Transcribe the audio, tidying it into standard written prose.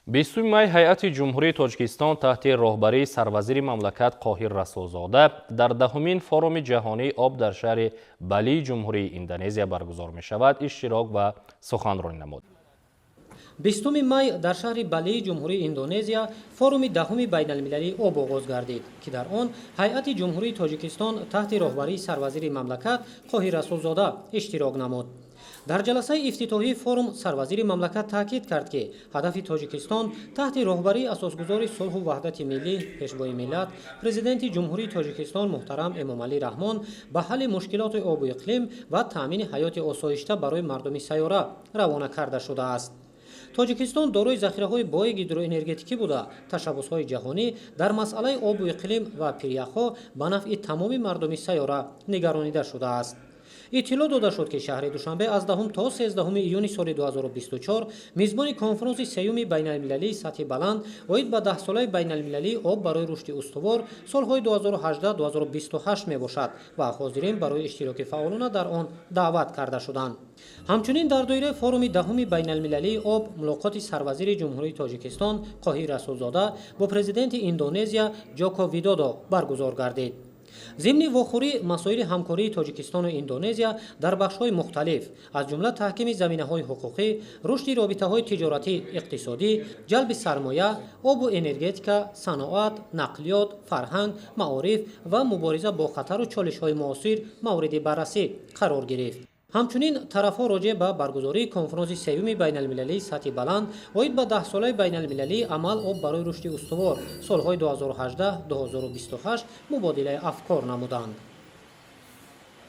20 май ҳайати Ҷумҳурии Тоҷикистон таҳти роҳбарии сарвазири мамлакат Қоҳир Расулзода дар 10-умин форуми ҷаҳонии об дар шаҳри Балии Ҷумҳурии Индонезия баргузор мешавад, иштирок ва суханронӣ намуд. 20 май дар шаҳри Балии Ҷумҳурии Индонезия форуми 10-уми байналмилалии об оғоз гардид, ки дар он ҳайати Ҷумҳурии Тоҷикистон таҳти роҳбарии сарвазири мамлакат Қоҳир Расулзода иштирок намуд. Дар ҷаласаи ифтитоҳии форум сарвазири мамлакат таъкид кард, ки ҳадафи Тоҷикистон таҳти роҳбарии асосгузори сулҳу ваҳдати миллӣ, Пешвои миллат, Президенти Ҷумҳурии Тоҷикистон муҳтарам Эмомалӣ Раҳмон ба ҳалли мушкилоти обу иқлим ва таъмини ҳаёти осоишта барои мардуми сайёра равона карда шудааст. Тоҷикистон дорои захираҳои бои гидроэнергетикӣ буда, ташаббусҳои ҷаҳонӣ дар масъалаи обу иқлим ва пиряхҳо ба нафъи тамоми мардуми сайёра нигаронида шудааст. Иттилоъ дода шуд, ки шаҳри Душанбе аз 10 то 13 июни соли 2024 мизбони конфронси сеюми байналмилалии сатҳи баланд оид ба 10-солаи байналмилалии об барои рушди устувор солҳои 2018-2028 мебошад ва ҳозирин барои иштироки фаъолона дар он даъват карда шуданд. Ҳамчунин дар доираи форуми 10-уми байналмилалии об мулоқоти сарвазири Ҷумҳурии Тоҷикистон Қоҳир Расулзода бо президенти Индонезия Ҷоко Видодо баргузор гардид. Зимни вохӯрӣ масоили ҳамкории Тоҷикистону Индонезия дар бахшҳои мухталиф, аз ҷумла таҳкими заминаҳои ҳуқуқӣ, рушди робитаҳои тиҷоратӣ, иқтисодӣ, ҷалби сармоя, обу энергетика, саноат, нақлиёт, фарҳанг, маориф ва мубориза бо хатару чолишҳои муосир мавриди баррасӣ қарор гирифт. Ҳамчунин тарафҳо роҷеъ ба баргузории конфронси сеюми байналмилалии сатҳи баланд оид ба 10-солаи байналмилалии амал об барои рушди устувор солҳои 2018-2028 мубодилаи афкор намуданд.